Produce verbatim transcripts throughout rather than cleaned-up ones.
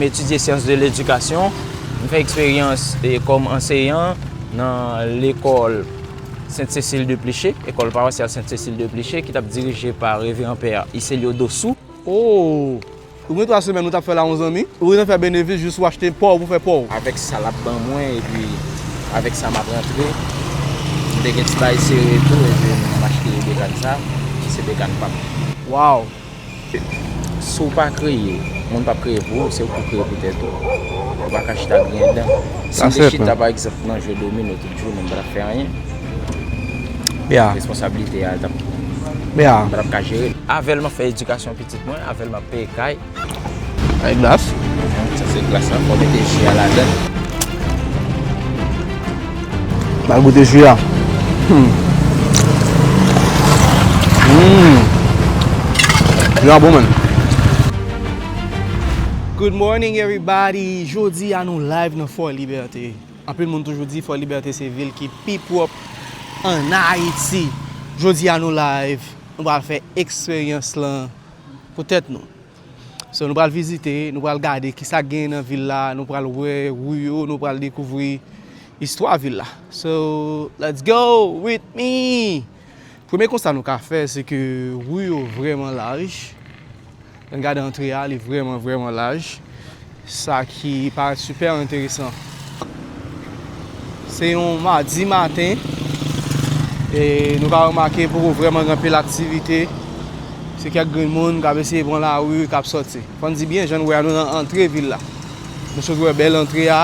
M etidye Sciences de l'Éducation. M fè eksperyans, e, kòm anseyan nan lekòl Sainte Cécile de Pléché, lekòl pawasyal Sainte Cécile de Pléché, ki t ap dirije pa Reveran Pè Icelio Dossou. Oh! Ou gen twa semèn ou t ap fè la yon zanmi, ou gentan fè benefis jis ou achte pòv pou fè pòv. Avèk sa l ap ban mwen, epi avèk sa m ap rantre, m te gen ti bagay sere tou, epi m achte bekàn sa, ki se bekàn pa m. Waw! Si w pa kreye, moun p ap kreye pou ou, se ou k pou kreye pou tèt ou. Ou pa ka chita griyen dan. Si m te chita, pa egzanp, nan jwe domino tout jounen, m pa t ap fè anyen. Responsabilite a t ap, m pa t ap ka jere l. Avè l m ap fè edikasyon pitit mwen, avè l m ap peye kay. Ay glas. Sa se glas la, fò mete ji a ladan. N al goute ji a. Hmm. Hmm. Ji a bon, man. Good morning, everybody. Jodi a nou live nan Fò Libète. Anpil moun toujou di Fò Libète se vil ki pi pwòp ann Ayiti. Jodi a nou live. Nou pral fè eksperyans lan pou tèt nou. So, nou pral vizite, nou pral gade kisa k genyen nan vil la, nou pral wè ri yo, nou pral dekouvri istwa vil la. So, let's go with me! Premye konsta nou ka fè, se ke ri yo vrèman laj. Lè n gade antre a, li vrèman, vrèman laj. Sa ki parèt sipè enteresan. Se yon madi maten, e nou ka remake poko vrèman gen anpil aktivite. Se kèk grenn moun k ap eseye pran lari, k ap sòti. Fò n di byen, jan n wè a, nou nan antre vil la. Nou sot wè bèl antre a,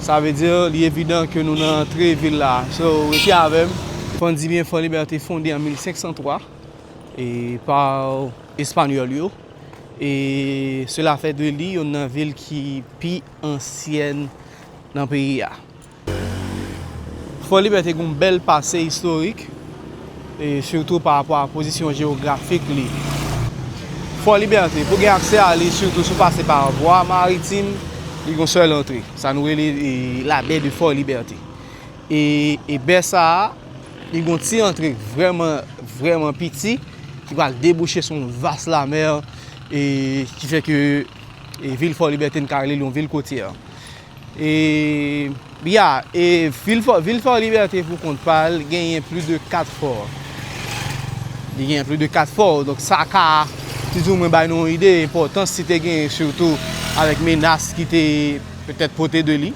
sa vle di li evidan ke nou nan antre vil la. So, rete avè m. Fò n di byen, Fò Libète fonde an mil senk san twa, e pa Espanyòl yo. E sela fè de li youn nan vil ki pi ansyèn nan peyi a. Fò Libète gen yon bèl pase istorik, e sitou pa rapò a pozisyon jewografik li. Fò Libète, pou gen aksè a li, sitou si w pase pa vwa maritim, li gen yon sèl antre. Sa nou rele, e, la baie de Fort Liberté. E, e bè sa a, li gen yon ti antre vrèman, vrèman piti ki pral debouche sou yon vas lamè, e ki fè ke, e, vil Fò Libète n ka rele l yon vil kotyè. E, ya, e vil Fò, vil Fò Libète pou kont pa l genyen plis de kat fò. Li genyen plis de kat fò, donk sa ka, si w mwen bay nou yon ide enpòtans li te genyen, sitou avèk menas ki te petèt pote de li.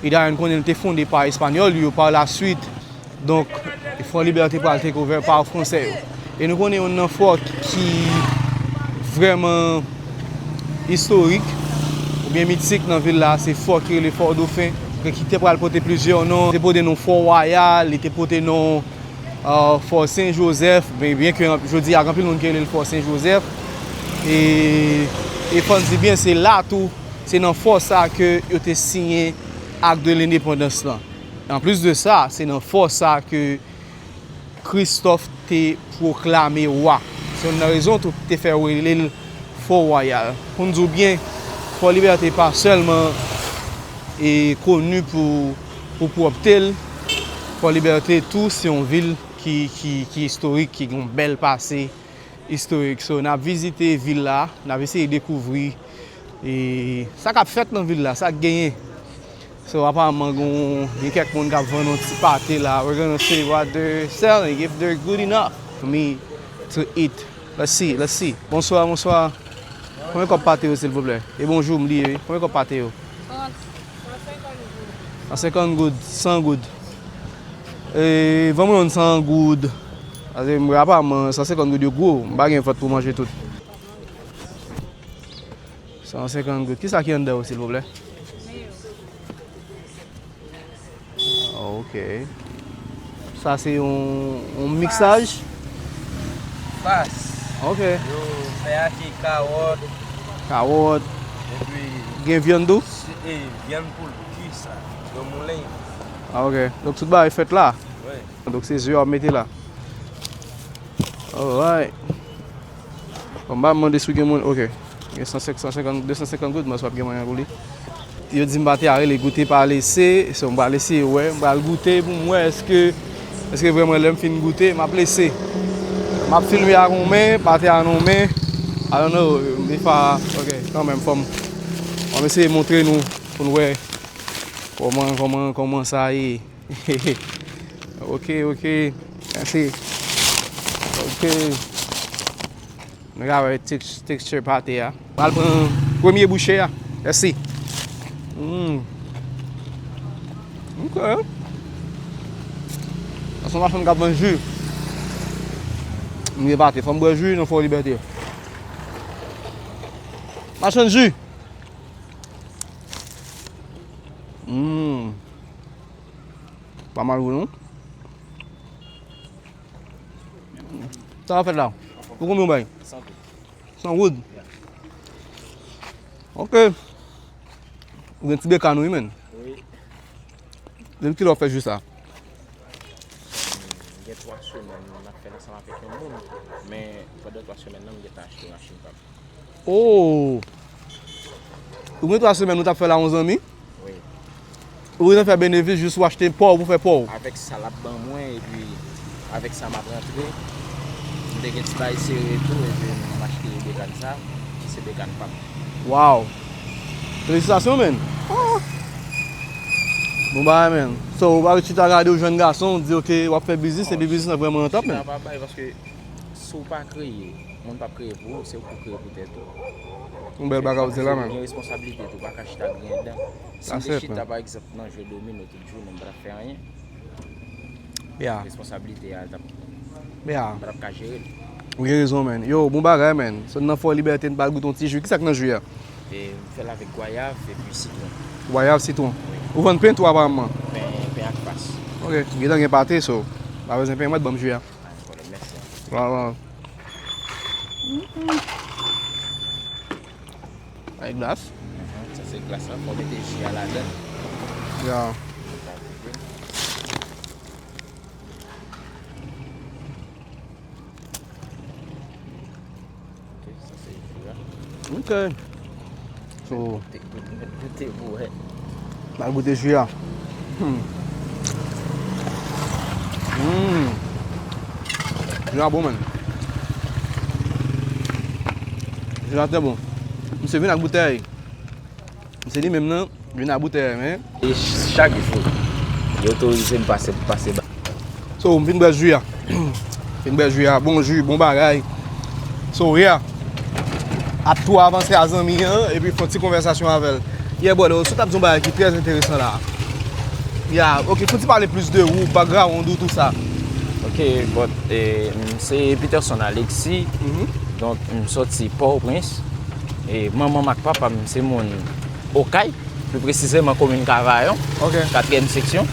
E dayè, n konnen l te fonde pa Espanyòl yo, pa la swit, donk, Fò Libète pral take over pa Fransè yo. E nou konnen youn nan fò ki vrèman istorik oubyen mitik nan vil la, se fò ki rele Fò Dofen, ki te pral pote plizyè non. Li te pote non Fò Wayal, li te pote non, euh, Fò Sen Jozèf, men byen ke jodi a, gen anpil moun ki rele l Fò Sen Jozèf. E, e fò n di byen, se la tou, se nan fò sa ke yo te siyen Ak de Lendepandans lan. Anplis de sa, se nan fò sa ke Kristòf te pwoklame wa. Se youn nan rezon tou ki te fè yo rele l Fò Wayal. Pou n di w byen, Fò Libète pa sèlman e koni pou, pou pwòpte l. Fò Libète tou se yon vil ki, ki, ki istorik, ki gen yon bèl pase istorik. So, n ap vizite vil la, n ap eseye dekouvri, e, sa k ap fèt nan vil la, sa k genyen. So, aparaman, gon, gen kèk moun k ap vann yon ti pate la. We're gonna see what they're selling, if they're good enough for me to eat. Let's see, let's see. Bonswa, bonswa. Konbyen kòb pate yo, silvouplè? E bonjou, m bliye, wi. Konbyen kòb pate yo? San senkant goud. San senkant goud, san goud. E, vann mwen yon san goud. Paske m wè aparaman san senkant goud yo gwo. M pa gen vant pou manje tout. San senkant goud. Kisa ki anndan yo, silvouplè? Ok. Sa se yon, yon miksaj? Pas. Ok. Yo fè ak kawòt. Kawòt. Epi gen vyann tou? Se, e, vyann poul ki sa? Yo moulen. Ah, ok. Donk tout bagay fèt la? Wi. Donk se ze yo ap mete la. Alright. Bon, m pa mande si w gen moun, ok. Gen san senkant, san senkant, de san senkant goud, mwen si w ap gen mwayen pou li. Yo di m pa te a rele goute pa lese, so m pral eseye wè, m pral goute pou m wè èske, èske vrèman lè m fin goute, m ap lese. M ap filme ak yon men, pate a nan yon men. I don't know, defwa, ok, kanmenm, fò m, fò Mwen eseye montre nou pou nou wè kòman, kòman, kòman sa ye. Ok, ok. Mèsi. Ok. Nou ka wè tex-, texture pate a. Pral pran premye bouche a. Mèsi. Mm. Ok. Sa se yon machann k ap vann ji. M gen pate. Fò m bwè ji nan Fò Libète. Machann ji. Mm. Pa mal vre non. Sa w ap fè la? Pou konbyen w bay? San goud. San goud? Ok. Ou gen ti bekàn wi, menn. Wi. Depi kilè w ap fè ji sa? Gen twa semèn, m ap fè l ansanm avèk yon moun. Men pandan twa semèn nan, m gentan achte yon machin pa m. Oh! Ou gen twa semèn ou t ap fè l a yon zanmi? Wi. Ou gentan fè benefis jis ou achte pa w pou fè pa w. Avèk sa l ap ban mwen, epi avèk sa m ap rantre, m te gen ti bay sere tou, epi m achte bekàn sa, ki se bekàn pa m. Wow! Felisitasyon, menn! Ah! Bon bagay, menn. So, ou pa chita gade yon jèn gason, ou di, "Ok, w ap fè biznis, epi biznis lan vrèman rantab, menn." Chita pa bay, paske si w pa kreye, moun p ap kreye pou ou, se ou k pou kreye pou tèt ou. Yon bèl bagay ou di la, menn. Gen responsablite tou, pa ka chita griyen dan. Si m te chita, pa egzanp, nan jwe domino tout jounen, m pa t ap fè anyen. Yeah. Responsablite a, l t ap, yeah, m pa t ap ka jere l. Ou gen rezon, menn. Yo, bon bagay, menn. So, n nan Fò Libète, n pral goute yon ti ji. Kisa k nan ji a? E, m fè l avèk gwayav epi sitwon. Gwayav, sitwon. Wi. Ou vann pen tou, aparamman? Pen, pen ak fas. Ok, gentan gen pate, so. Pa bezwen pen, mwen ban m ji a. Pa gen pwoblèm, mèsi. Waw, waw. Ay glas. Mhm, sa se glas la, fò w mete ji a ladan. Ya. Ok, sa se ji a. Ok. So, goute, goute, goute pou wè. N al goute ji a. Hmm. Hmm. Ji a bon, menn. Ji a trè bon. Misye vin ak boutèy. Misye li menm nan, vin ak boutèy, men. E chak jou, li otorize m pase, pase ba. So, m fin bwè ji a. Fin bwè ji a. Bon ji, bon bagay. So, yeah. Ap tou avanse a zanmi an, epi fè yon ti konvèsasyon avè l. Yeah, brother, so w t ap di yon bagay ki trè enteresan la. Yeah, ok, fè w ti pale plis de ou, background ou, tou sa. Ok, but, eh, m se Peterson Alexis. Mhm. Donk, m sòti Pòtoprens. E manman m ak papa m se moun Okay, pli presizeman komin Kavayon, ok, katriyèm seksyon.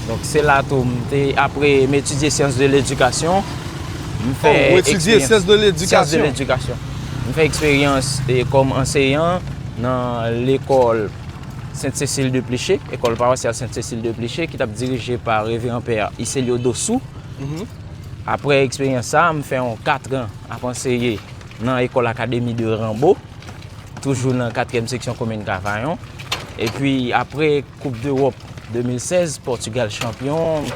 Donk, se la tou m te, apre m etidye syans de ledikasyon, m fè, oh, ou etidye eksperyans syans de ledikasyon. Syans de ledikasyon. M fè eksperyans, e, kòm anseyan nan lekòl Sent Sesil de Pliche, lekòl pawasyal Sent Sesil de Pliche, ki t ap dirije pa Reveran Pè Iselio Dosou. Mhm. Apre eksperyans sa a, m fè yon kat an ap anseye nan lekòl Akademi de Ranbo, toujou nan katriyèm seksyon komin Kavayon. Epi apre Koup Dewòp de mil sèz, Pòtigal chanpyon,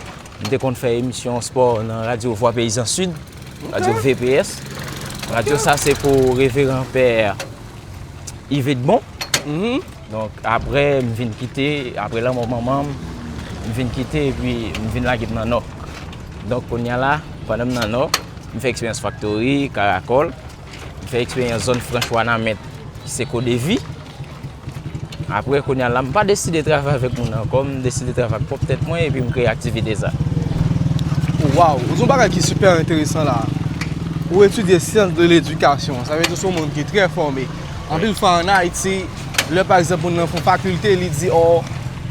m te konn fè emisyon spò nan radyo Vwa Peyizan Sid, radyo, ok, V P S. Radyo, ok, sa se pou Reveran Pè Yves Edmond. Mhm. Donk, apre, m vin kite, apre lanmò manman m, m vin kite, epi m vin lage m nan Nò. Donk, kounye a la, pandan m nan Nò, m fè eksperyans faktori, karakòl, m fè eksperyans zòn franch Wanament, ki se Kodevi. Apre, kounye a la, m pa deside travay avèk moun ankò, m deside travay ak pwòp tèt mwen, epi m kreye aktivite sa. Waw, ou di yon bagay ki sipè enteresan la. Ou etidye syans de ledikasyon, sa vle di se yon moun ki trè fòme. Anpil fwa ann Ayiti, lè pa egzanp moun nan fè yon fakilte, li di, "Oh,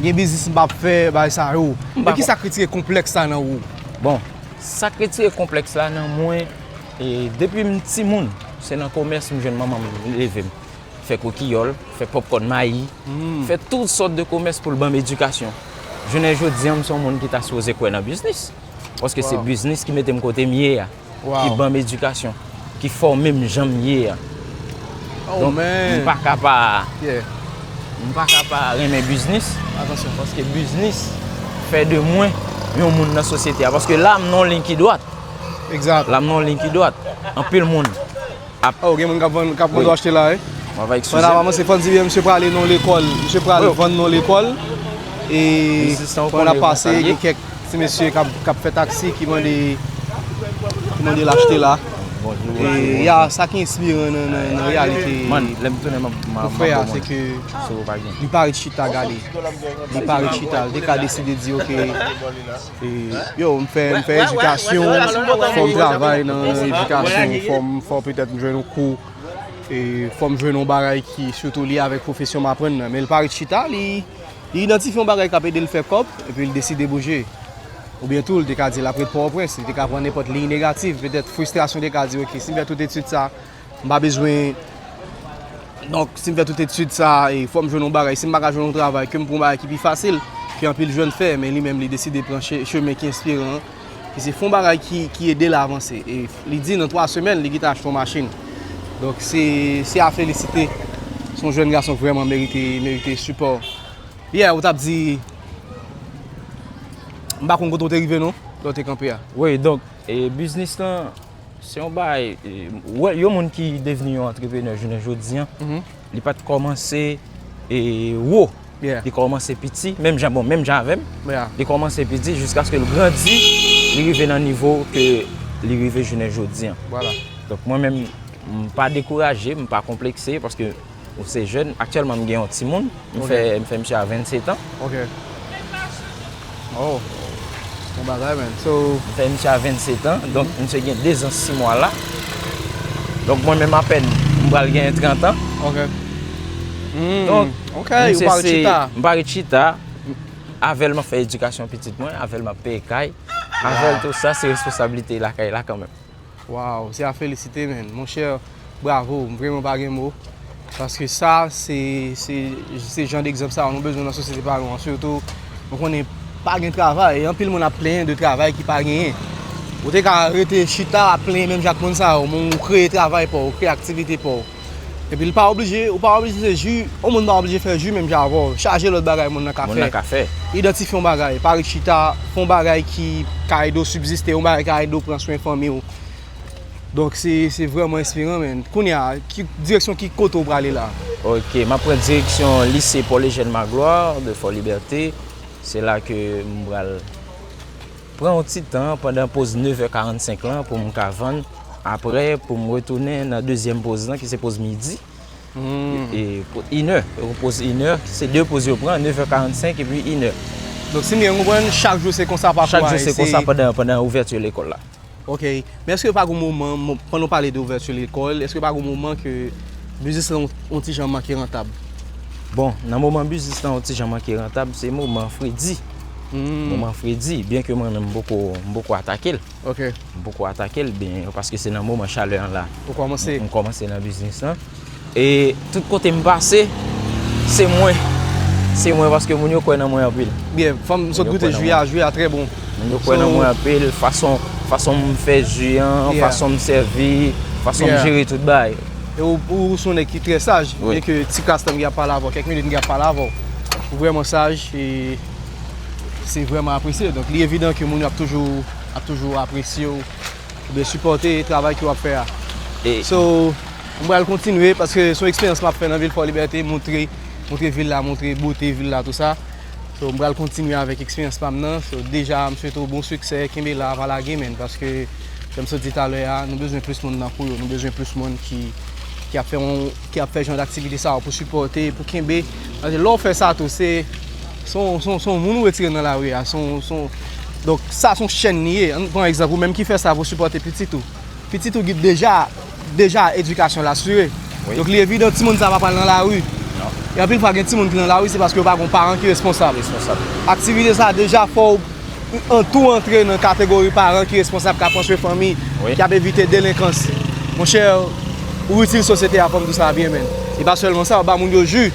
gen biznis m p ap fè, bagay sa yo." Men kisa k retire konplèks sa nan ou? Bon, sa k retire konplèks la nan mwen, e, depi m timoun, se nan komès m jwenn manman m leve m. Fè kokiyòl, fè pòpkòn mayi, fè tout sòt de komès pou l ban m edikasyon. Jounen jodi a, m se yon moun ki ta sipoze kwè nan biznis. Paske se biznis ki mete m kote m ye a, ki ban m edikasyon, ki fòme m jan m ye a. Donk, m pa ka pa, m pa ka pa renmen biznis, paske biznis fè de mwen yon moun nan sosyete a. Paske la, m nan yon liy ki dwat. Egzat. La, m nan yon liy ki dwat. Anpil moun ap, oh, gen moun k ap vann, k ap vann, wi, achte la, wi. Mwen ap avanse, fò n di byen, misye prale nan lekòl. Misye prale vann nan lekòl. E pandan n ap pase, gen kèk ti mesye k ap, k ap fè taksi ki mande, ki mande l achte la. E ya, sa ki enspiran nan, nan, nan reyalite pou frè a, se ke li pa ret chita gade. Li pa ret chita. Li te ka deside di, "Ok, e, yo, m fè, m fè edikasyon, fò m travay nan, nan edikasyon, fò m, fò petèt m jwenn yon kou, e, fò m jwenn yon bagay ki sitou lye avèk pwofesyon m aprann nan." Men li pa ret chita, li, li idantifye yon bagay k ap ede l fè kòb, epi li deside bouje. Oubyen tou, li te ka di l ap ret Pòtoprens, li te ka pran nenpòt liy negatif, petèt fristrasyon te ka di, "Ok, si m fè tout etid sa, m pa bezwen, donk, si m fè tout etid sa, e, fò m jwenn yon bagay, si m pa ka jwenn yon travay, ke m pran yon bagay ki pi fasil, ke anpil jèn fè." Men li menm, li deside pran che-, chemen ki enspiran an, ki se fè yon bagay ki, ki ede l avanse. E li di nan twa semèn, li gentan achte yon machin. Donk, se, se a felisite. Se yon jèn gason k vrèman merite, merite sipò. Yeah, ou t ap di, m pa konn kote w te rive non, lè w te kanpe a. Wi, donk, e, biznis lan, se yon bagay, e, wè, yon moun ki devni yon antreprenè jounen jodi an, li pa t kòmanse, e, wo. Li kòmanse piti, menm jan, bon, menm jan avè m. Li kòmanse piti jiskaske l grandi, li rive nan nivo ke li rive jounen jodi an. Donk, mwen menm, m pa dekouraje, m pa konplekse, paske ou se jèn. Aktyèlman, m gen yon timoun. M fè, m fè misye a vennsetan. Ok. Oh, bon bagay, man. So, m fè misye a vennsetan. Donk, misye gen dezan sis mwa la. Donk, mwen menm apèn, m pral genyen trant an. Ok. Hmm, donk, ok, misye se, m pa ret chita. Avè l m ap fè edikasyon pitit mwen, avè l m ap peye kay. Avè l tou sa, se responsablite lakay la kanmenm. Waw, se a felisite, man. Monchè, bravo, m vrèman pa gen mo. Paske sa, se, se, se jan degzanp sa nou bezwen nan sosyete pa nou an. Sitou, nou konnen pa gen travay. E anpil moun ap plenyen de travay ki pa genyen. Ou te ka rete chita ap plenyen menm jan ak moun sa yo, men ou kreye travay pa w, ou kreye aktivite pa w. Epi l pa oblije, ou pa oblije se ji, yon moun pa oblije fè ji menm jan avè w. Chaje lòt bagay moun nan ka fè. Moun nan ka fè. Idantifye yon bagay, pa ret chita, fè yon bagay ki ka ede w sibziste, yon bagay ki ka ede w pran swen fanmi w. Donk, se, se vrèman enspiran, man. Kounye a, ki direksyon, ki kote w prale la? Ok, m ap pran direksyon lise Paul Eugène Magloire de Fort Liberté. Se la ke m pral pran yon ti tan pandan poz nevè karannsenk lan pou m ka vann. Apre, pou m retounen nan dezyèm poz lan, ki se poz midi. E, e po-, inè, yo poz inè, se de poz yo pran, nevè karannsenk epi inè. Donk, si m byen konprann, chak jou se konsa pakou a. Chak jou se konsa pandan, pandan ouvèti lekòl la. Ok. Men èske pa gen moman, mo-, pandan w pale de ouvèti lekòl, èske pa gen moman ke biznis lan yon, yon ti jan manke rantab? Bon, nan moman biznis lan yon ti jan manke rantab, se moman fredi. Moman fredi, byen ke mwen menm m poko, m poko atake l. Ok. M poko atake l byen, paske se nan moman chalè an la. Ou kòmanse? M, m kòmanse nan biznis lan. E tout kote m pase, se mwen. Se mwen paske moun yo kwè nan mwen anpil. Byen, fanm sot goute ji a, ji a trè bon. Moun yo kwè nan mwen anpil, fason, fason m fè ji an, fason m sèvi, fason m jere tout bagay. E ou, ou, ou se yon nèg ki trè saj, byen ke ti kras tan m gen ap pale avè w, kèk minit m gen ap pale avè w. Ou vrèman saj, e se vrèman apresye. Donk, li evidan ke moun yo ap toujou, ap toujou apresye w, oubyen sipòte travay ke w ap fè a. So, m pral kontinye, paske se yon eksperyans m ap fè nan vil Fò Libète, montre, montre vil la, montre bote vil la, tou sa. So, m pral kontinye avèk eksperyans pa m nan. So, deja, m swete w bon siksè, kenbe la, pa lage, man, paske, jan m sot di talè a, nou bezwen plis moun tankou yo, nou bezwen plis moun ki, ki ap fè yon, ki ap fè jan d aktivite sa yo pou sipòte, pou kenbe. Paske lè w fè sa tou, se, se yon, se yon, se yon moun ou retire nan lari a, se yon, se yon, donk, sa se yon chèn li ye. Ann pran egzanp, ou menm ki fè sa pou sipòte pitit ou. Pitit ou gen deja, deja edikasyon l asire. Donk, li evidan, timoun sa pa pral nan lari. E anpil fwa, gen timoun ki nan lari, se paske yo pa gen yon paran ki responsab. Aktivite sa deja fè w an-, tou antre nan kategori paran ki responsab, k ap pran swen fanmi, ki ap evite delenkans. Monchè, ou itil sosyete a, fò m di w sa byen, man. E pa sèlman sa, ou ba moun yo ji.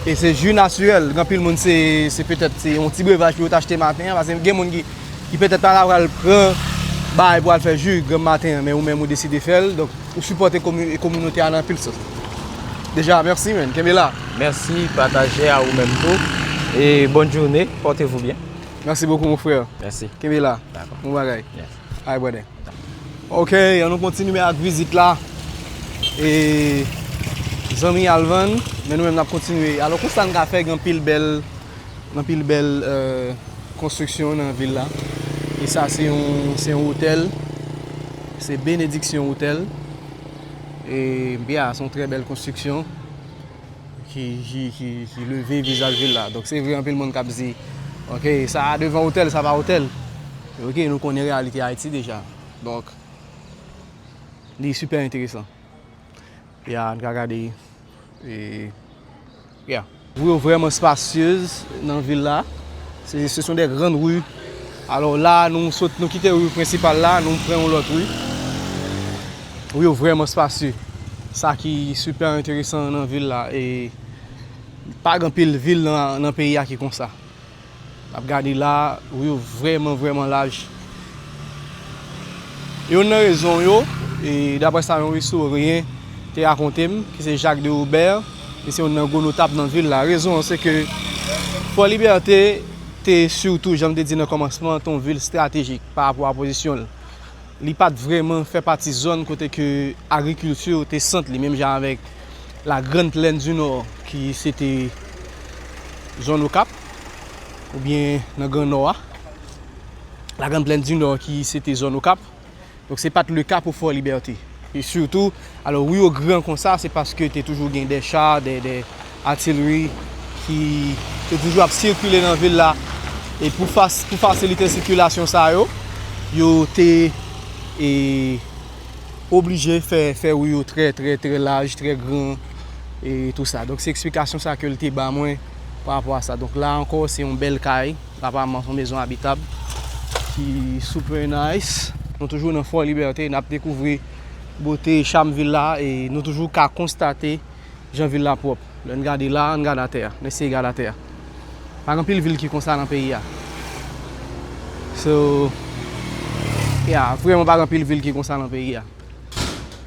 E se ji natirèl. Gen anpil moun, se, se petèt, se yon ti brevaj pou yo t achte maten an, paske gen moun ki ki petèt pa ta pral pran bagay pou al fè ji granm maten an, men ou menm ou deside fè l, donk ou sipòte komi-, kominote a nan anpil sans. Deja, mèsi, man, kenbe la. Mèsi, patajè, a ou menm tou. E bonne journée, portez-vous bien. Merci beaucoup, mon frère. Mèsi. Kenbe la. Dakò. Bon bagay. Yes. Alright, brother. Ok, ann nou kontinye ak vizit la. E Zanmi Alvan, men nou menm n ap kontinye. Alò, konsa n ka fè gen anpil bèl, anpil bèl, euh, konstriksyon nan vil la. E sa, se yon, se yon otèl. Se Benediction Hotel. E, yeah, se yon trè bèl konstriksyon ki, ki, ki, ki leve vizaj vil la. Donk, se vre, anpil moun k ap di, "Ok, sa a devan otèl, sa pa otèl." Ok, nou konnen reyalite Ayiti deja. Donk, li sipè enteresan. Ya, n ka gade. E, ya. Ri yo vrèman spasyez nan vil la. Se, ce sont des grandes rues. Alò la, nou sot, nou kite ri prensipal la, nou pran yon lòt ri. Ri yo vrèman spasye. Sa ki sipè enteresan nan vil la. E pa gen anpil vil nan, nan peyi a ki konsa. N ap gade la, ri yo vrèman, vrèman laj. Youn nan rezon yo, e daprè sa yon istoryen te rakonte m, ki se Jacques de Robert, li se youn nan gwo notab nan vil la. Rezon an se ke Fò Libète te sitou, jan m te di nan kòmansman, te yon vil estratejik pa rapò a pozisyon l. Li pa t vrèman fè pati zòn kote ke agrikilti te sant li, menm jan avèk la Grande Plaine du Nord, ki se te zòn Okap, oubyen nan Gran Nò a. La Grande Plaine du Nord, ki se te zòn Okap. Donk, se pa t le ka pou Fò Libète. E sitou, alò, ri yo gran konsa, se paske te toujou gen de cha, de, de atilri ki te toujou ap sikile nan vil la. E pou fas-, pou fasilite sikilasyon sa yo, yo te, e, oblije fè, fè ri yo trè, trè, trè laj, trè gran, e tou sa. Donk, se eksplikasyon sa ke l te ba mwen pa rapò a sa. Donk, la ankò, se yon bèl kay. Aparaman, se yon mezon abitab ki super nice. Nou toujou nan Fò Libète, n ap dekouvri bote e cham vil la, e nou toujou ka konstate jan vil la pwòp. Lè n gade la, n gade atè a. N eseye gade atè a. Pa gen anpil vil ki konsa nan peyi a. So, yeah, vrèman pa gen anpil vil ki konsa nan peyi a.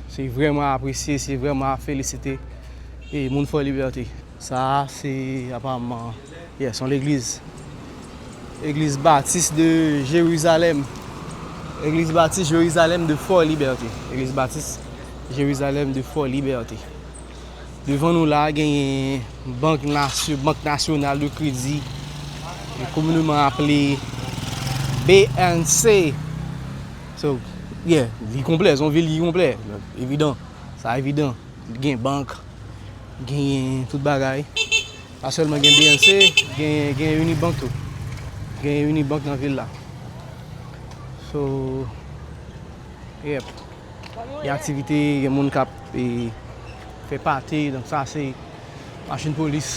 Se vrèman a apresye, se vrèman a felisite, e moun Fò Libète. Sa a, se aparaman, yeah, se yon legliz. Egliz Batis de Jerizalèm. Egliz Batis Jerizalèm de Fò Libète. Egliz Batis Jerizalèm de Fò Libète. Devan nou la, genyen Bank Nasyo-, Bank Nasyonal de Kredi, komineman aple B N C. So, yeah, li konplè, se yon vil ki konplè. Evidan, sa evidan. Gen bank, gen tout bagay. Pa sèlman gen B N C, gen, gen Unibank tou. Gen Unibank nan vil la. So, yep. Gen aktivite, gen moun k ap, e, fè pati, donk sa se machin polis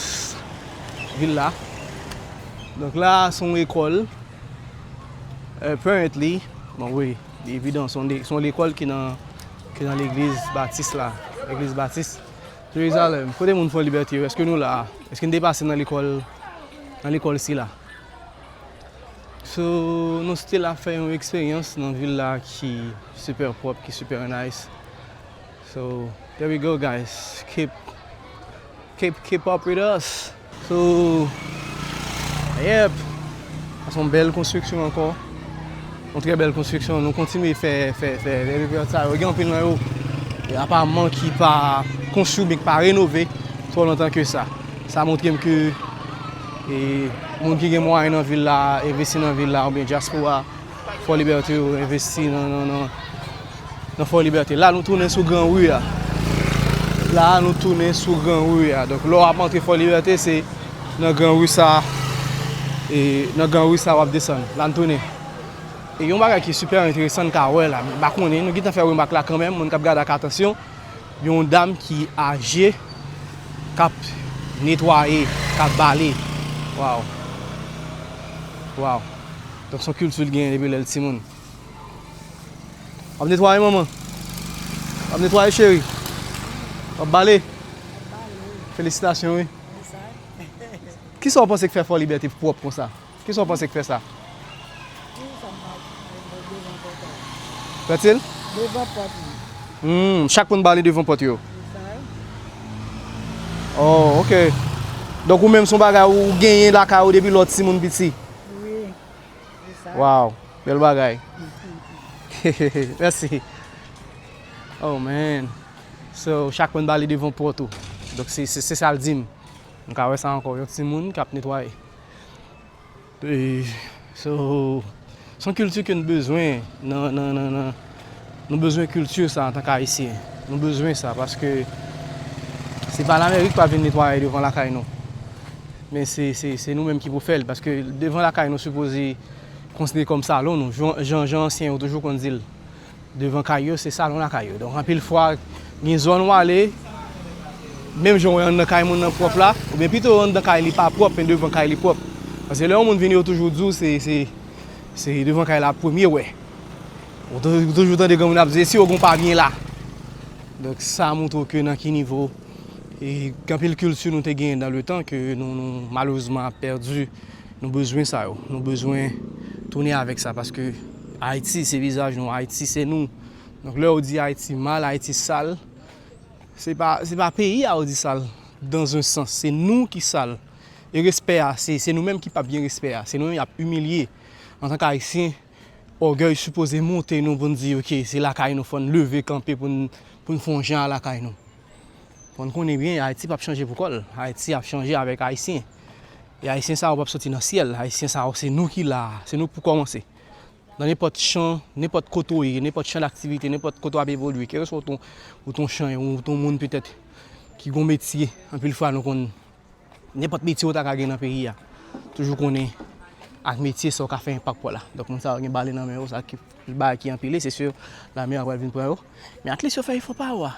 vil la. Donk la, se yon lekòl. Apparently, bon, wi, evidan, se yon le-, se yon lekòl ki nan, ki nan legliz batis la. Legliz batis Jerizalèm. Kote moun Fò Libète yo? Èske nou la? Èske n te pase nan lekòl, nan lekòl sila? So, nou still ap fè yon eksperyans nan vil la ki super pwòp, ki super nice. So, there we go, guys. Keep, keep, keep up with us. So, yep. Sa se yon bèl konstriksyon ankò. Yon trè bèl konstriksyon. Nou kontinye fè, fè, fè, fè repèt sa yo. Gen anpil nan yo, e, aparaman ki pa konstwi oubyen ki pa renove twò lontan ke sa. Sa montre m ke, e, moun ki gen mwayen nan vil la, envesti nan vil la, oubyen dyaspora, Fò Libète yo envesti nan, nan, nan, nan Fò Libète. La, nou tounen sou Gran Ri a. La, nou tounen sou Gran Ri a. Donk, lè w ap antre Fò Libète, se nan Gran Ri sa, e nan Gran Ri sa w ap desann. La, nou tounen. E yon bagay ki sipè enteresan n ka wè la, m pa konnen, nou gentan fè remak la kanmenm, moun k ap gade ak atansyon, yon dam ki aje, k ap netwaye, k ap bale. Waw. Waw. Donk, se yon kilti l genyen depi lè l timoun. W ap netwaye, manman? W ap netwaye, cheri? W ap bale? Felisitasyon, wi. Kisa w panse k fè Fò Libète pwòp konsa? Kisa w panse k fè sa? Fètil? Devan pòt li. Hmm, chak moun bale devan pòt yo. Oh, ok. Donk, ou menm, se yon bagay ou genyen lakay ou depi lè w timoun piti? Wi. Wow, bèl bagay. Mèsi. Oh, man. So, chak moun bale devan pòt ou. Donk se, se, se sa l di m. Nou ka wè sa ankò, yon timoun k ap netwaye. E, so, se yon kilti ke nou bezwen nan, nan, nan, nan, nou bezwen kilti sa antank Ayisyen. Nou bezwen sa paske se pa Lamerik k ap vin netwaye devan lakay nou. Men se, se, se nou menm ki pou fè l, paske devan lakay nou sipoze konsidere kòm salon nou. Jan, jan, jan ansyen yo toujou konn di l, devan kay yo, se salon lakay yo. Donk, anpil fwa, gen zòn w ale, menm jan w wè anndan kay moun nan pwòp la, oubyen pito anndan kay li pa pwòp, men devan kay li pwòp. Paske lè yon moun vini, yo toujou di w se, se, se devan kay la premye w wè. Ou tou-, ou toujou tande granmoun ap di, "Si yo gon pa byen la." Donk, sa montre w ke nan ki nivo, e, gen anpil kilti nou te genyen dans le temps ke nou, nou, malerezman, ap pèdi. Nou bezwen sa yo. Nou bezwen tounen avèk sa, paske Ayiti, se vizaj nou. Ayiti, se nou. Donk, lè yo di Ayiti mal, Ayiti sal, se pa, se pa peyi a yo di sal, dans un sens. Se nou ki sal. E respè a, se, se nou menm ki p ap gen respè a. Se nou menm y ap imilye. Antank Ayisyen, ògèy sipoze monte nou pou n di, "Ok, se lakay nou, fò n leve kanpe pou n, pou n fè yon jan a lakay nou." Fò n konnen byen, Ayiti p ap chanje pou kò l. Ayiti ap chanje avèk Ayisyen. E Ayisyen sa yo p ap soti nan syèl. Ayisyen sa yo, se nou ki la a. Se nou pou kòmanse. Nan nenpòt chan, nenpòt kote w ye, nenpòt chan daktivite, nenpòt kote w ap evolye, kèlkeswa w t on, w t on chan, w t on moun petèt ki gon metye, anpil fwa nou konn, nenpòt metye w ta ka gen nan peyi a, toujou konnen ak metye sa w ka fè enpak pou w la. Donk, moun sa yo gen bale nan men yo, sa ki bagay ki anpile, se si lame a pral vin pran yo. Men at least yo fè efò pa yo a.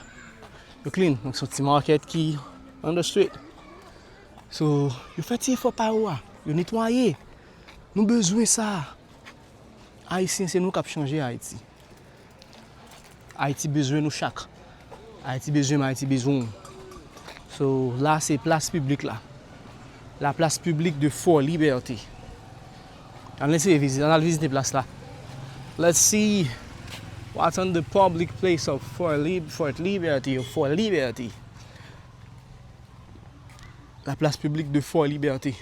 Yo clean. Donk, se yon ti market ki on the street. So, yo fè ti efò pa yo a. Yo netwaye. Nou bezwen sa. Ayisyen, se nou k ap chanje Ayiti. Ayiti bezwen nou chak. Ayiti bezwen m, Ayiti bezwen w. So, la, se plas piblik la. La place publique de Fort Liberté. Ann eseye vizite, ann al vizite plas la. Let's see what's on the public place of Fort Lib-, Fort Liberty, of Fort Liberty. La place publique de Fort Liberté.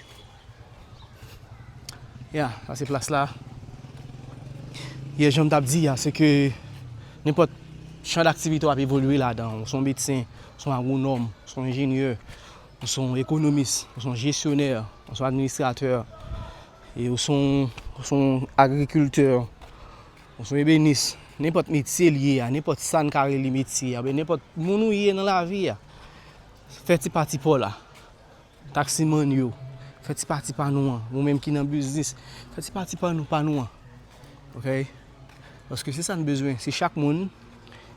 Ya, sa se plas la. Yè, jan m t ap di a, se ke nenpòt chan daktivite w ap evolye ladan, ou se yon medsen, ou se yon agwonòm, ou se yon enjenyè, ou se yon ekonomis, ou se yon jesyonè, ou se yon administratè, e ou se yon, ou se yon agrikiltè, ou se yon ebenis, nenpòt metye l ye a, nenpòt sa n ka rele metye a, oubyen nenpòt moun ou ye nan lavi a, fè ti pati pa w la. Taksimann yo, fè ti pati pa nou an. Ou menm ki nan biznis, fè ti pati pa nou, pa nou an. Oke? Paske se sa n bezwen. Si chak moun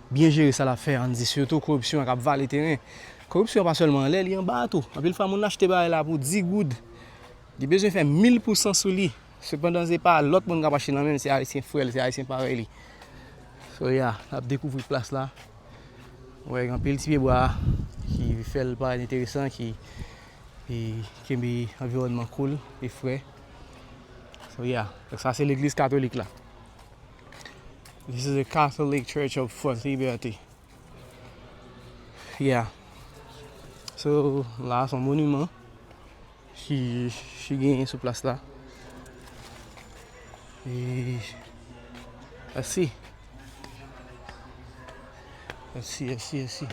byen jere sa l ap fè, ann di, sitou koripsyon an k ap vale teren. Koripsyon an pa sèlman anlè, li anba a tou. Anpil fwa, moun achte bagay la pou dis goud. Li bezwen fè mil pou san sou li. Sepandan, se pa lòt moun k ap achte nan men l, se Ayisyen frè l, se Ayisyen parèy li. So, yeah, n ap dekouvri plas la. Wè, gen anpil ti pyebwa ki fè l parèt enteresan, ki, ki kenbe anviwònman cool e fre. So, yeah. Donk, sa se legliz katolik la. This is a Catholic Church of Fort Liberty. Yeah. So, la, se yon moniman ki, ki genyen sou plas la. E, let's see. Let's see, let's see, let's see.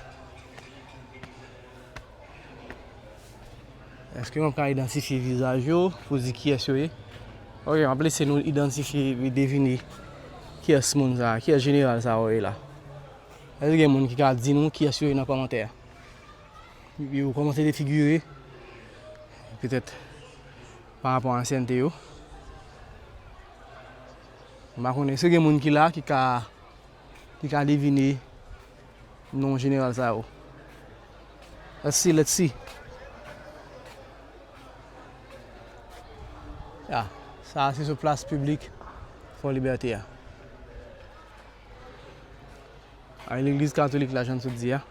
Èske mwen ka idantifye vizaj yo pou di kiyès yo ye? Ok, m ap lese nou idantifye, devine kiyès moun sa, kiyès jeneral sa yo ye la. Èske gen moun ki ka di nou kiyès yo ye nan kòmantè a? Yo kòmanse defigire, petèt pa rapò a ansyènte yo. M pa konnen, èske gen moun ki la ki ka, ki ka devine non jeneral sa yo? Let's see, let's see. Ya, sa se sou plas piblik Fò Libète a. Ay, legliz katolik la, jan m sot di a.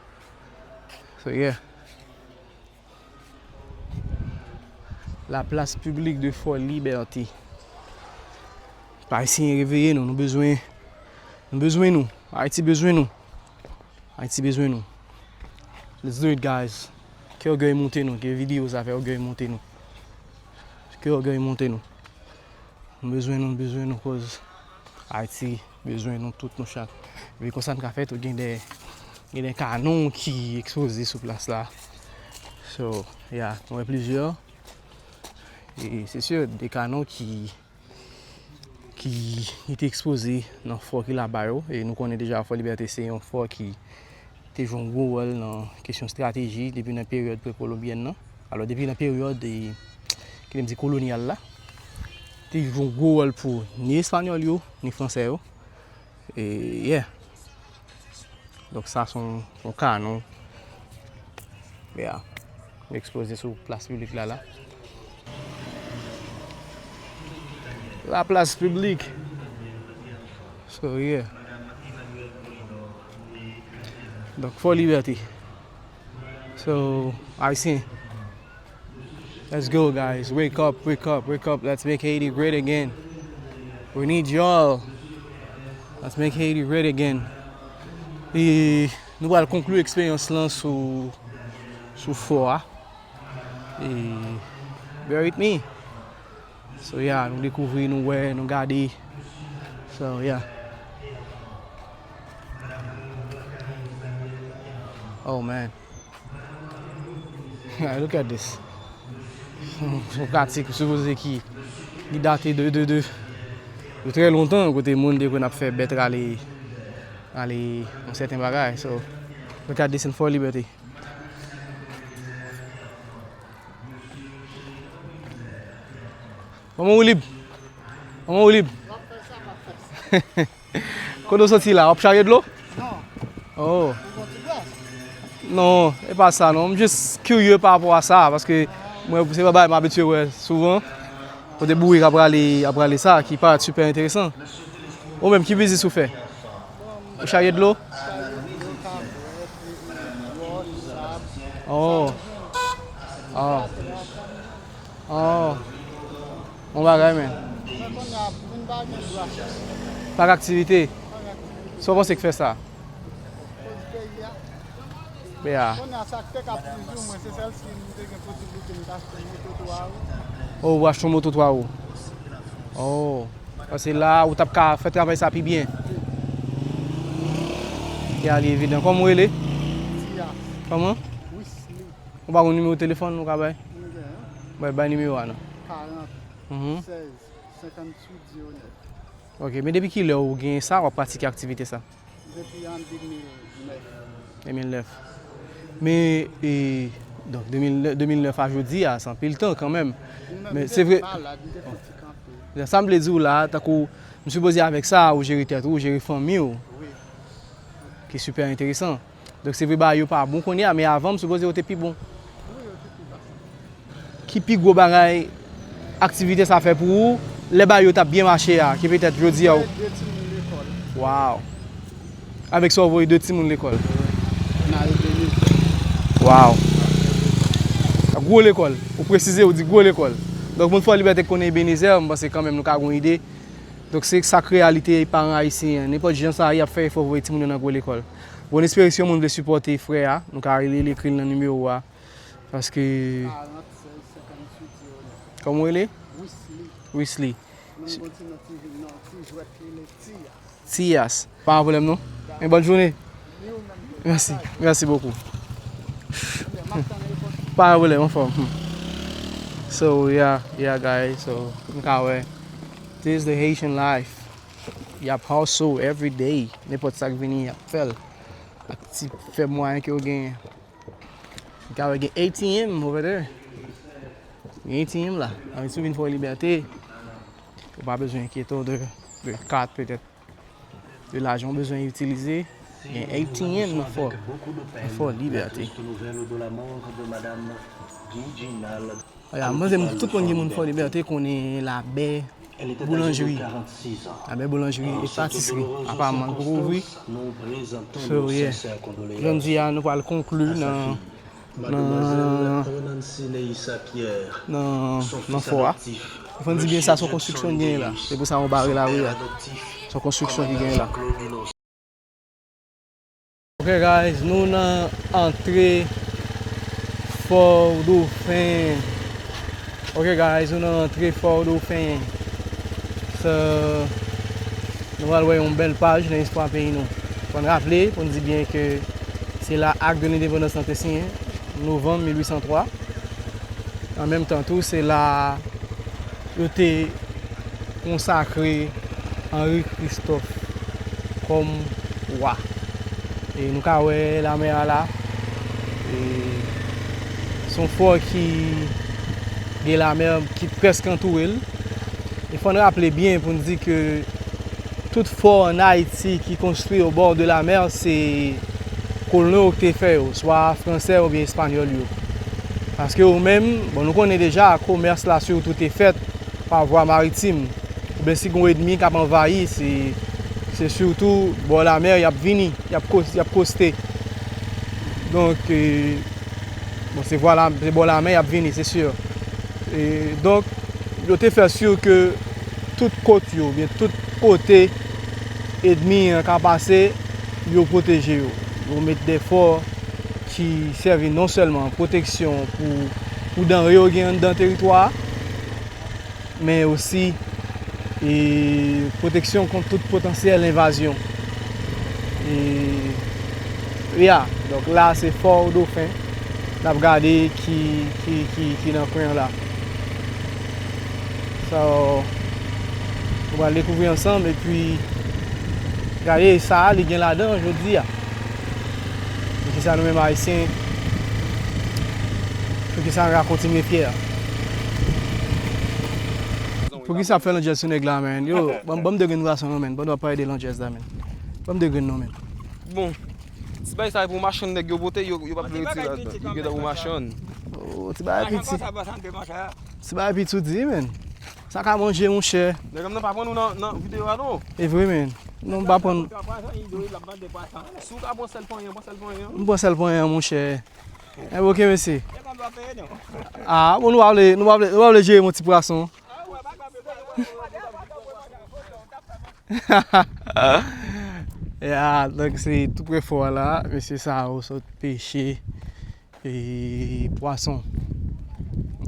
So, yeah. La place publique de Fort Liberté. Ayisyen, reveye nou, nou bezwen, nou bezwen nou. Ayiti bezwen nou. Ayiti bezwen nou. Let's do it, guys. Ke ògèy monte nou, ke videyo sa fè ògèy monte nou. Ke ògèy monte nou. Nou bezwen nou, nou bezwen nou, koz Ayiti bezwen nou tout, nou chak. Epi konsa n ka fè tou, gen de, gen de kanon ki ekspoze sou plas la. So, yeah, nou wè plizyè. E se sè, de kanon ki, ki, ki te ekspoze nan fò ki laba yo. E nou konnen deja Fò Libète se yon fò ki te jwe yon gwo wòl nan kesyon estrateji depi nan peryòd prekolonbyèn nan. Alò, depi nan peryòd, e, ki te m di, kolonyal la, te jwe yon gwo wòl pou ni Espanyòl yo, ni Fransè yo. E, yeah. Donk, sa se yon, yon kanon. Yeah. Ekspoze sou plas piblik la, la. La plas piblik. So, yeah. Donk, Fò Libète. So, Ayisyen, let's go, guys. Wake up, wake up, wake up. Let's make Haiti great again. We need y'all. Let's make Haiti great again. E nou pral konkli eksperyans lan sou, sou fò a. E bear with me. So, yeah, nou dekouvri, nou wè, nou gade. So, yeah. Oh, man. Look at this. Yon pratik, sipoze ki, ki date de, de, de, de trè lontan, kote moun te konn ap fè bèt rale, rale yon sèten bagay. So, look at this in Fò Libète. Manman Woulib. Manman Woulib. Kote w soti la? W ap charye dlo? Non. Oh. Mwen gon ti glas. Non, e pa sa non. M jis kirye pa rapò a sa, paske mwen, se pa bagay m abitye wè souvan. Kote bourik ap rale, ap rale sa, ki parèt sipè enteresan. Ou menm, ki biznis ou fè? Ou charye dlo? Oh. Oh. Oh. Bon bagay, men. Men kounye a, moun pa gen dwa. Pa gen aktivite. Pa gen aktivite. Sa w panse k fè sa? Koz peyi a. Peyi a. Kounye a, sa k te ka pli di w, mwen, se sèl si m te gen posiblite m ta achte yon moto twa wou. Oh, ou achte yon moto twa wou. Oh. Paske la, ou t ap ka fè travay sa pi byen. Wi. Ya, li evidan. Kòman ou rele? Tia. Kòman? Wisly. Ou pa gon nimewo telefòn ou ka bay? M gen. Bay, bay nimewo a non. Karant, mhm, sèz, senkanntuit, zewo nèf. Ok, men depi kilè ou gen sa, w ap pratike aktivite sa? Depi an de mil nèf. De mil nèf. Men, e, donk, de mil, de mil nèf a jodi a, se anpil tan kanmenm. Men se vre. M te malad, m te fè ti kanpe. Sa m vle di w la, tankou, m sipoze avèk sa, ou jere tèt ou, ou jere fanmi w. Wi. Ki sipè enteresan. Donk, se vre, bagay yo pa bon kounye a, men avan, m sipoze yo te pi bon. Wi, yo te pi bon. Ki pi gwo bagay aktivite sa fè pou ou, lè bagay yo t ap byen mache a, ki petèt jodi a ou... Voye de timoun lekòl. Waw. Avèk sa, ou voye de timoun lekòl. Nan Ebenezer. Waw. Gwo lekòl. Ou presize, ou di gwo lekòl. Donk, moun Fò Libète k konnen Ebenezer, m panse kanmenm nou ka gon ide. Donk, se sa k reyalite paran ayisyen an. Nenpòt jan sa ye, y ap fè efò voye timoun yo nan gwo lekòl. Bon, n espere si yon moun vle sipòte frè a, nou ka rele l, ekri l nan nimewo a. Paske... Karant, sèz, senkanntuit, zewo nèf. Kòman w rele? Wisly. Wisly. Mwen gon ti non, ti, non, ti jwèt ki rele Tia. Tias. Pa gen pwoblèm non. Men bòn jounen. Ni ou menm tou. Mèsi. Mèsi bokou. M ap tann repons. Pa gen pwoblèm, anfòm. Hmm. So, yeah, yeah, guys. So, m ka wè. This is the Haitian life. Y ap hustle every day. Nenpòt sa k vini, y ap fè l. Ak ti fèb mwayen ke yo genyen. Ou ka wè gen A T M over there. Gen A T M la. Ann, si w vin Fò Libète, ou pa bezwen enkyete w de, de kat petèt. De lajan w bezwen itilize. Gen A T M nan Fò, nan Fò Libète. Aya, mwen se tout moun ki moun Fò Libète konnen Labè, boulanjri. Labè boulanjri e patisri. Apaman, li poko ouvri. So, yeah. Jodi a, nou pral konkli nan, nan, nan, nan fò a. Fò n di byen sa, se yon konstriksyon ki genyen la. Se pou sa yo bare lari a. Se yon konstriksyon ki genyen la. Ok, guys, nou nan antre Fò Dofen. Ok, guys, nou nan antre Fò Dofen. So, nou pral wè yon bèl paj nan istwa peyi nou. Fò n raple, pou n di byen ke se la Acte de l'Indépendance lan te siyen. novanm mil uit san twa. An menm tan tou, se la yo te konsakre Henri Christophe kòm wa. E nou ka wè lamè a la. E se yon fò ki gen lamè ki prèske antoure l. E fò n raple byen pou n di ke tout fò ann Ayiti ki konstwi au bord de la mer, se kolon yo ki te fè yo, swa fransè oubyen espanyòl yo. Paske yo menm, bon, nou konnen deja, komès la sitou te fèt pa vwa maritim. Oubyen si gen yon ènmi k ap anvayi, se, se sitou bò lamè y ap vini, y ap kos-, y ap koste. Donk, e, bon, se vwa la, se bò lamè y ap vini, se si. E, donk, yo te fè si ke tout kot yo, oubyen tout kote ènmi an ka pase, yo pwoteje yo. Yo met de fò ki sèvi non sèlman pwoteksyon pou, pou danre yo gen anndan teritwa a, men osi, e, pwoteksyon kont tout potansyèl envazyon. E, ya, donk la, se Fò Dofen. N ap gade ki, ki, ki, ki nan kwen an la. So, nou pral dekouvri ansanm, epi gade sa a, li gen ladan jodi a. Poukisa nou menm Ayisyen, poukisa nou pa kontinye fyè? Poukisa ap fè landjèz sou nèg la, man? Yo, ban, ban m de grenn bwason non, man. Ban m pale de landjèz la, man. Ban m de grenn non, man. Bon, ti bagay sa pou machann nèg yo pote, yo, yo p ap vle retire ladan. Yo gentan pou machann. Oh, ti bagay piti. Ti bagay piti ou di, man. Sa ka manje, monchè. Nèg la m nan pa pran nou nan, nan videyo a, non. E vre, man. Non, m pa pran. Si w ka pran sèl panyen, pran sèl panyen. M pran sèl panyen, monchè. E, ok, mesye. Ah, bon, nou pa vle, nou pa vle, nou pa vle jere yon ti pwason. Ya, donk se tou pre fò a la, mesye sa yo sot peche e pwason.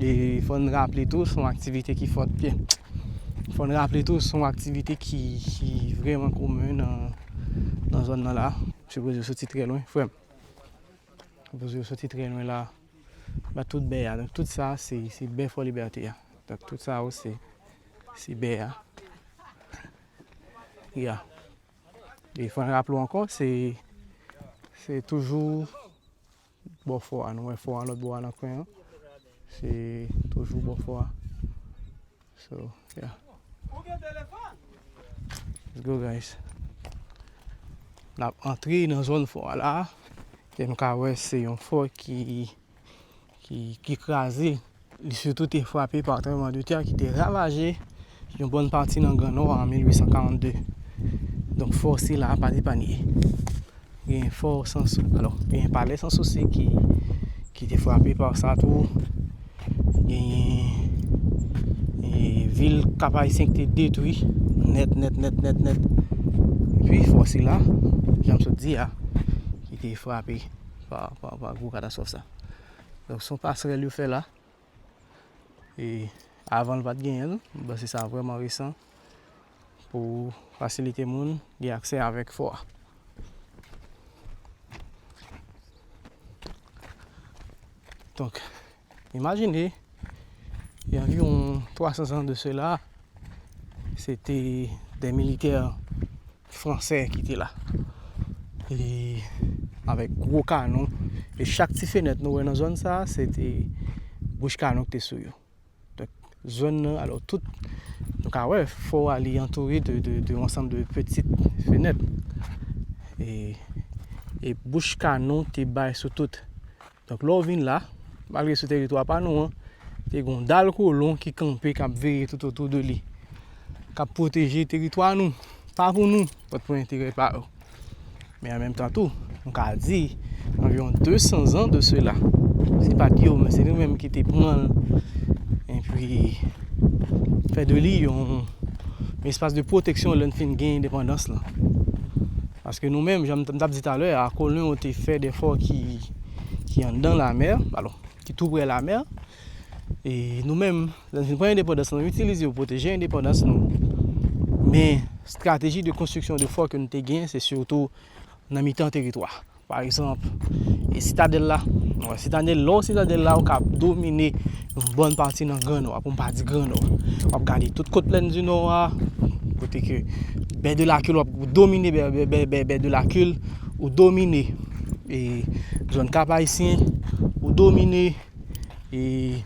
E fò n raple tou, se yon aktivite ki fòt byen. Fò n raple tou, se yon aktivite ki, ki vrèman komen nan, nan zòn nan la. Sipoze yo soti trè lwen, frè m. Sipoze yo soti trè lwen la. Ba tout bè a. Donk tout sa, se, se bè Fò Libète a. Donk tout sa yo, se, se bè a. Ya. E fò n raple w ankò, se, se toujou bò fò a. Nou wè fò a lòt bò a nan kwen an. Se toujou bò fò a. So, yeah. Let's go, guys. N ap antre nan zòn fò a la. E nou ka wè se yon fò ki, ki, ki kraze. Li sitou te frape pa tranblemanntè ki te ravaje yon bòn pati nan Gran Nò an mil uit san karannde. Donk, fò sila pa t epanye. Gen fò Sans-, alò, gen palè Sans Souci ki, ki te frape pa sa tou. Gen, e, vil Kap Ayisyen ki te detwi nèt, nèt, nèt, nèt, nèt. Epi fò sila, jan m sot di a, ki te frape pa, pa, pa gwo katastwòf sa. Donk, se yon pasrèl yo fè la. E avan l pa t genyen l, m panse sa vrèman resan pou fasilite moun gen aksè avèk fò a. Donk, imajine, il y a environ twa san zan de sela, se te de militè fransè ki te la. E avèk gwo kanon. E chak ti fenèt nou wè nan zòn sa a, se te bouch kanon ki te sou yo. Donk, zòn nan, alò, tout, nou ka wè, fò a, li antoure de, de, de yon ansanm de pitit fenèt. E, e bouch kanon te bay sou tout. Donk, lè w vin la, malgre sou teritwa pa nou an, te gen yon dal kolon ki kanpe, k ap veye tout otou de li, k ap pwoteje teritwa nou. Pa pou nou, pòt pou enterè pa yo. Men an menm tan tou, nou ka di, anviwon de san zan de sela, se pa t yo, men se nou menm ki te pran l, epi fè de li yon, yon espas de pwoteksyon lè n fin gen endepandans lan. Paske nou menm, jan m t-, m t ap di talè a, kolon yo te fè de fò ki, ki anndan lamè, alò, ki tou prè lamè. E nou menm, lè n fin pran endepandans lan, nou itilize yo pwoteje endepandans nou. Men, estrateji de konstriksyon de fò ke nou te gen, se sitou nan mitan teritwa. Pa egzanp, e Sitadèl la, Wè, Sitadèl, lè w Sitadèl la, ou ka domine yon bòn pati nan Gran Nò a, pou m pa di Gran Nò a. W ap gade tout kot Plèn di Nò a, kote ke Bè de Lakil, w ap domine Bè, Bè, Bè, Bè, Bè de Lakil, ou domine e zòn Kap Ayisyen, ou domine e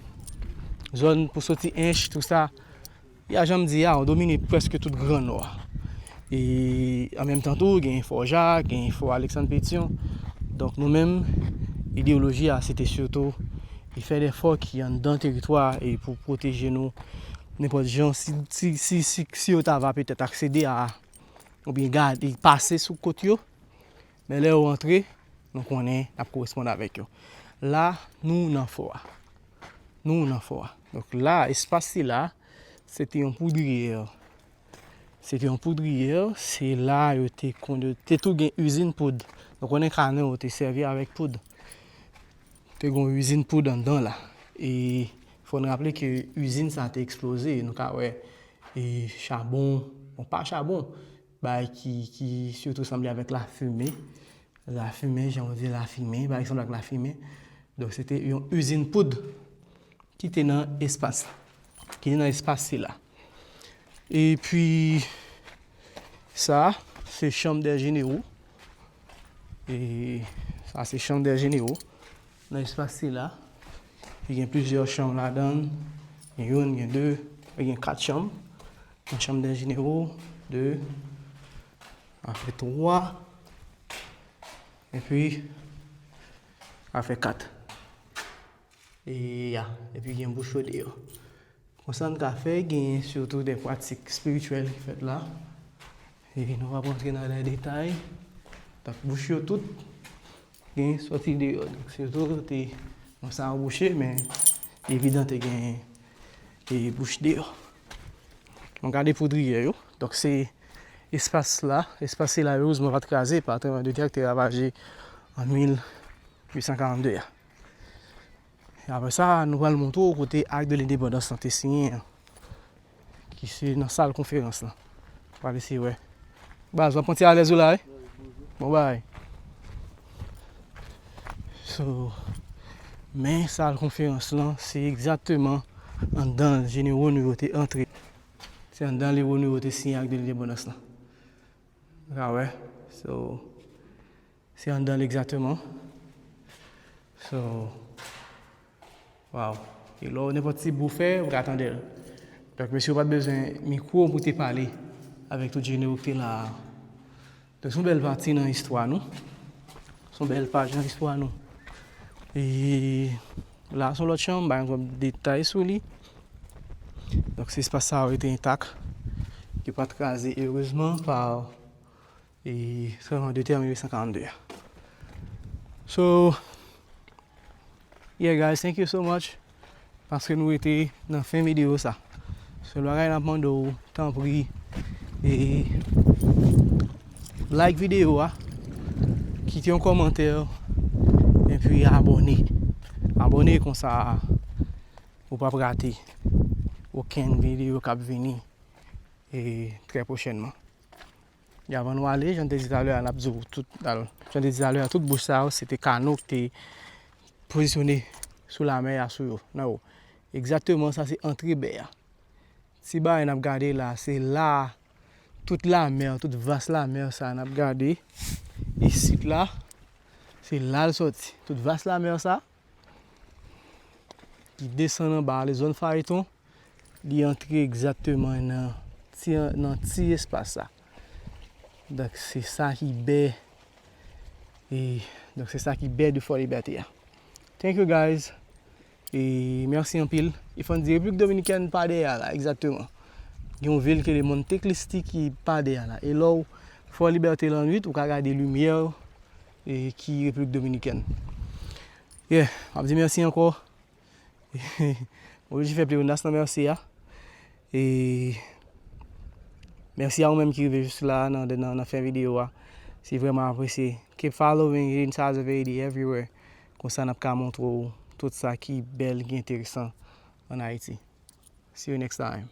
zòn pou soti Ench, tou sa. Ya, jan m di a, ou domine prèske tout Gran Nò a. E an menm tan tou, gen Fò Jak, gen Fò Aleksann Petyon. Donk nou menm, ideyoloji a, se te sitou e fè dè fò ki anndan teritwa e pou pwoteje nou nenpòt jan, si, si, si, si, si yo ta va petèt aksede a, oubyen gade, pase sou kot yo, men lè yo antre, nou konnen n ap koresponn avèk yo. La, nou nan fò a. Nou nan fò a. Donk la, espas sila, se te yon poudriyè. Se te yon poudriyè, se la yo te konn, te tou gen izin poud. Nou konnen kanon yo te sèvi avèk poud. Te gen yon izin poud anndan la. E fò n raple ke izin sa te eksploze. Nou ka wè e chabon, bon, pa chabon, bagay ki, ki sitou sanble avèk lafimen. Lafimen, jan yo di lafimen, bagay ki sanble ak lafimen. Donk, se te yon izin poud ki te nan espas la. Ki te nan espas sila. Epi, sa, se chanm dè jenero. E sa, se chanm dè jenero. Nan espas sila, li gen plizyè chanm ladan l. Gen youn, gen de, gen kat chanm. Nan chanm dè jenero, de, sa fè twa, epi sa fè kat. E ya, epi gen bouch yo deyò. Konsa n ka fè, gen sitou de pratik espirityèl ki fèt la. E nou p ap rantre nan lè detay. Donk, bouch yo tout gen sòti deyò. Donk, sitou te, bon, sa yo bouche, men evidan te gen e bouch deyò. Nou gade poudriyè yo. Donk, se espas la, espas sila, erezman, pa t kraze pa tranblemanntè a ki te ravaje an mil uit san karannde a. E apre sa, nou pral montre w kote Ak de Lendepandans lan te siyen an, ki se nan sal konferans lan. Pral eseye wè. Baz, w ap pran ti alèz ou la, wi? Bon bagay. So, men sal konferans lan, se egzakteman anndan l jenero nou yo te antre. Se anndan l jenero nou yo te siyen Ak de Lendepandans lan. Ou ka wè? So, se anndan l egzakteman. So, wow. E lè w nenpòt ti bri w fè, ou ka tande l. Donk, mesye yo pa t bezwen mikwo pou te pale avèk tout jenero ki te la a. Donk, se yon bèl pati nan istwa nou. Se yon bèl paj nan istwa nou. E la, se yon lòt chanm, m pa gen twòp detay sou li. Donk, se espas sa yo rete entak. Yo pa t kraze, erezman, pa e tranblemanntè an mil uit san karannde a. So, yeah guys, thank you so much paske nou rete nan fen videyo sa. Sèl bagay n ap mande w, tanpri, e like videyo a, kite yon kòmantè, epi abòne. Abòne konsa ou p ap rate okenn videyo k ap vini e trè pwochènman. E avan nou ale, jan m te di talè a, n ap di w tout, al, jan m te di talè a, tout bouch sa yo, se te kano ki te pozisyone sou lamè a, sou yo, nan yo. Egzakteman, sa se antre bè a. Ti bagay n ap gade la, se la, tout lamè, tout vas lamè sa n ap gade. Isit la, se la l sòti. Tout vas lamè sa, ki desann anba, ale zòn Fayeton, li antre egzakteman nan ti, nan ti espas sa. Donk, se sa ki bè, e, donk, se sa ki bè de Fò Libète a. Thank you, guys. E mèsi anpil. E fò n di Repiblik Dominikèn pa dèyè a la, egzakteman. Gen yon vil ki rele Monte Cristi ki pa dèyè a la. E lè w Fò Libète lannwit, ou ka gade limyè, e, ki Repiblik Dominikèn. Yeah, m ap di mèsi ankò. Mwen oblije fè pleyonas nan mèsi a. E mèsi a ou menm ki rive jis la nan, nan, nan fen videyo a. Se vrèman apresye. Keep following Hidden Sides of Haiti everywhere. Konsa n ap ka montre w tout sa ki bèl, ki enteresan ann Ayiti. See you next time.